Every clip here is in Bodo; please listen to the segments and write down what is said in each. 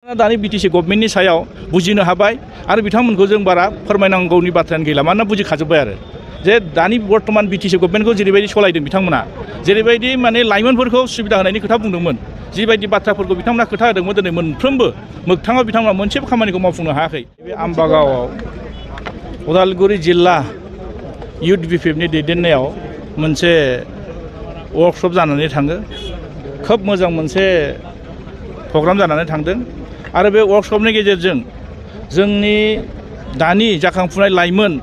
दानि बिटिसि गभर्नमेन्टनि सायाव बुजिनो हाबाय आरो बिथांमोनखौ जों बारा फोरमायनांगौनि बाथ्रायानो गैला मानोना बुजिखाजोब्बाय आरो जे दानि बर्तमान बिटिसि गभर्नमेन्टखौ जेरैबायदि सलायदों बिथांमोना जेरैबायदि माने लाइमोनफोरखौ सुबिदा होनायनि खोथा बुंदोंमोन जिबायदि बाथ्राफोरखौ बिथांमोना खोथा होदोंमोन दिनै मोनफ्रोमबो मोगथाङाव बिथांमोना मोनसेबो खामानिखौ मावफुंनो हायाखै। बे आम्बागावआव उदालगुरि जिल्ला इउथ बिपिएफनि दैदेननायाव मोनसे वर्कशप जानानै थाङो खोब मोजां मोनसे प्रग्राम जानानै थांदों आरो बे वर्कशपनि गेजेरजों जोंनि दानि जाखांफुनाय लाइमोन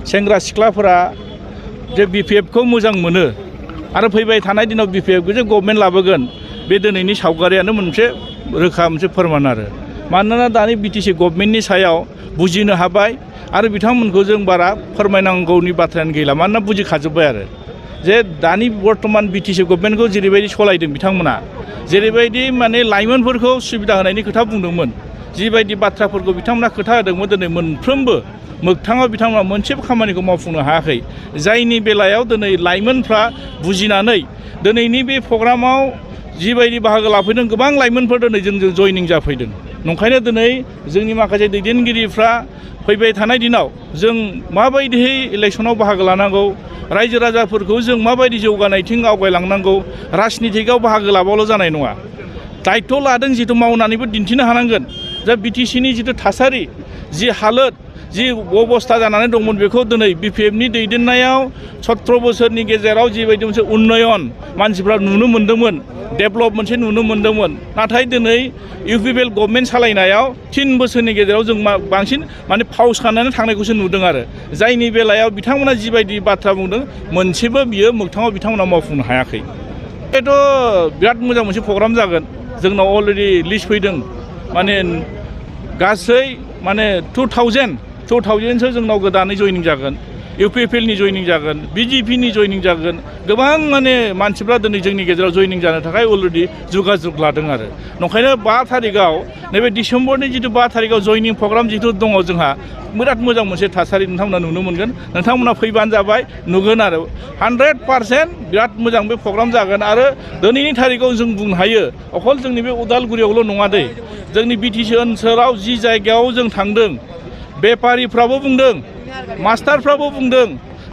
सेंग्रा सिख्लाफोरा जे बिपिएफखौ मोजां मोनो आरो फैबाय थानाय दिनाव बिपिएफखौ जे गभर्नमेन्ट लाबोगोन बे दिनैनि सावगारियानो मोनसे रोखा मोनसे फोरमान आरो मानोना दानि बिटिसि गभर्नमेन्टनि सायाव बुजिनो हाबाय आरो बिथांमोनखौ जों बारा फोरमायनांगौनि बाथ्रायानो गैला मानोना बुजिखाजोब्बाय आरो जे दानि बर्तमान बिटिसि गभर्नमेन्टखौ जेरैबायदि सलायदों बिथांमोना जेरैबायदि माने लाइमोनफोरखौ सुबिदा होनायनि खोथा बुंदोंमोन जिबायदि बाथ्राफोरखौ बिथांमोना खोथा होदोंमोन दिनै मोनफ्रोमबो मोगथाङाव बिथांमोना मोनसेबो खामानिखौ मावफुंनो हायाखै जायनि बेलायाव दिनै लाइमोनफ्रा बुजिनानै दिनैनि बे प्रग्रामाव जिबायदि बाहागो लाफैदों गोबां लाइमोनफोर दिनै जोंजों जयनिं जाफैदों नंखायनो दिनै जोंनि माखासे दैदेनगिरिफ्रा फैबाय थानाय दिनाव जों माबायदियै इलेक्सनाव बाहागो लानांगौ रायजो राजाफोरखौ जों माबायदि जौगानायथिं आवगायलांनांगौ राजनितिकआव बाहागो लाबाल' जानाय नङा दायित्व लादों जितु मावनानैबो दिन्थिनो हानांगोन जा बिटिसिनि जितु थासारि जि हालोद जि अबस्था जानानै दंमोन बेखौ दिनै बिपिएफनि दैदेननायाव 17 बोसोरनि गेजेराव जिबायदि मोनसे उन्नयन मानसिफ्रा नुनो मोन्दोंमोन डेभेलप मोनसे नुनो मोन्दोंमोन नाथाय दिनै इउपिपिएल गभर्नमेन्ट सालायनायाव 3 बोसोरनि गेजेराव जों बांसिन माने फावस खालामनानै थांनायखौसो नुदों आरो जायनि बेलायाव बिथांमोना जिबायदि बाथ्रा बुंदों मोनसेबो बियो मोगथाङाव बिथांमोना मावफुंनो हायाखै। बेथ' बिराद मोजां मोनसे प्रग्राम जागोन जोंनाव अलरेडि लिस्ट फैदों माने गासै माने 2000सो जोंनाव गोदानै जयनिं जागोन इउपिपिएलनि जयनिं जागोन बिजेपिनि जयनिं जागोन गोबां माने मानसिफ्रा दिनै जोंनि गेजेराव जयनिं जानो थाखाय अलरेडि जगाजग लादों आरो नंखायनो 5 तारिखआव नैबे डिसेम्बरनि जितु 5 तारिखआव जयनिं प्रग्राम जितु दङ जोंहा बिराद मोजां मोनसे थासारि नोंथांमोना नुनो मोनगोन नोंथांमोना फैबानो जाबाय नुगोन आरो 100% बिराद मोजां बे प्रग्राम जागोन आरो दिनैनि तारिखआव जों बुंनो हायो अखल जोंनि बे उदालगुरियावल' नङा दै जोंनि बिटिसि ओनसोलाव जि जायगायाव जों थांदों बेपारिफ्राबो बुंदों मास्टारफ्राबो बुंदों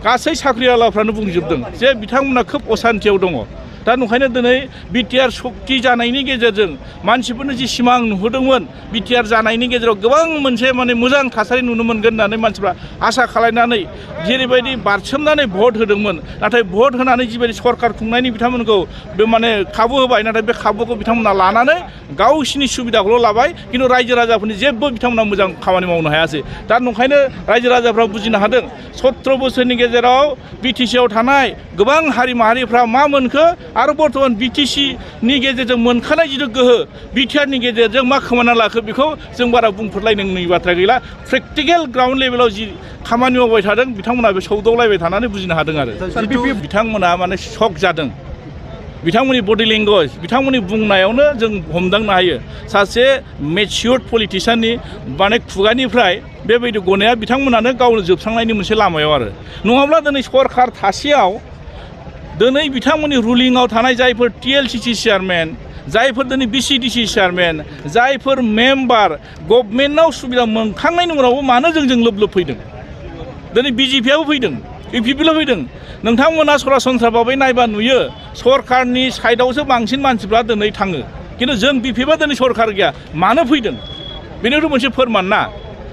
गासै साख्रिआवलाफ्रानो बुंजोबदों जे बिथांमोना खोब असान्थियाव दङ दा नंखायनो दिनै बिटिआर सक्ति जानायनि गेजेरजों मानसिफोरनो जि सिमां नुहोदोंमोन बिटिआर जानायनि गेजेराव गोबां मोनसे माने मोजां थासारि नुनो मोनगोन होननानै मानसिफ्रा आसा खालामनानै जेरैबायदि बारसोमनानै भट होदोंमोन नाथाय भट होनानै जिबायदि सरकार खुंनायनि बिथांमोनखौ बे माने खाबु होबाय नाथाय बे खाबुखौ बिथांमोना लानानै गावसिनि सुबिदाखौल' लाबाय खिन्थु रायजो राजाफोरनि जेबो बिथांमोना मोजां खामानि मावनो हायासै दा नंखायनो रायजो राजाफ्रा बुजिनो हादों 17 बोसोरनि गेजेराव बिटिसिआव थानाय गोबां हारि माहारिफ्रा मा मोनखो आरो बर्तमान बिटिसिनि गेजेरजों मोनखानाय जितु गोहो बिटिआरनि गेजेरजों मा खोमाना लाखो बेखौ जों बारा बुंफोरलायनांगौनि बाथ्रा गैला प्रेक्टिकेल ग्राउन्ड लेभेलाव जि खामानि मावबाय थादों बिथांमोना बे सौदावलायबाय थानानै बुजिनो हादों आरो बिथांमोना माने शक जादों बिथांमोननि बडि लेंगुवेज बिथांमोननि बुंनायावनो जों हमदांनो हायो सासे मेच्युर्ड पलिटिशियाननि माने खुगानिफ्राय बेबायदि गनाया बिथांमोनानो गावनो जोबस्रांनायनि मोनसे लामायाव आरो नङाब्ला दिनै सरकार थासेयाव दिनै बिथांमोननि रुलिंआव थानाय जायफोर टिएलसिसि चेयारमेन जायफोर दिनै बिसिडिसि चेयारमेन जायफोर मेम्बार गभर्नमेन्टआव सुबिदा मोनखांनायनि उनावबो मानो जोंजों लोब लोब फैदों दिनै बिजेपिआबो फैदों इउपिपिएलआबो फैदों नोंथांमोना सरासनस्रा भाबै नायबा नुयो सरकारनि साइडआवसो बांसिन मानसिफ्रा दिनै थाङो खिन्थु जों बिपिएफआ दिनै सरकार गैया मानो फैदों बेनोथ' मोनसे फोरमान ना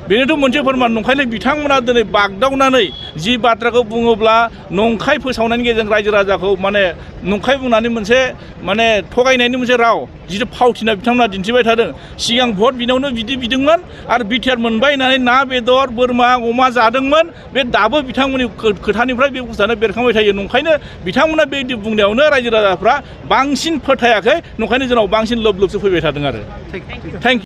बेनोथ' मोनसे फोरमान नंखायनो बिथांमोना दिनै बागदावनानै जि बाथ्राखौ बुङोब्ला नंखाय फोसावनायनि गेजेरजों रायजो राजाखौ माने नंखाय बुंनानै मोनसे माने थगायनायनि मोनसे राव जितु फावथिना बिथांमोना दिन्थिबाय थादों सिगां भट बिनायावनो बिदि बिदोंमोन आरो बिटिआर मोनबाय होननानै ना बेदर बोरमा अमा जादोंमोन बे दाबो बिथांमोननि खोथानिफ्राय बे बुस्थुआनो बेरखांबाय थायो नंखायनो बिथांमोना बेबायदि बुंनायावनो रायजो राजाफ्रा बांसिन फोथायाखै नंखायनो जोंनाव बांसिन लोब लोबसो फैबाय थादों आरो थेंक इउ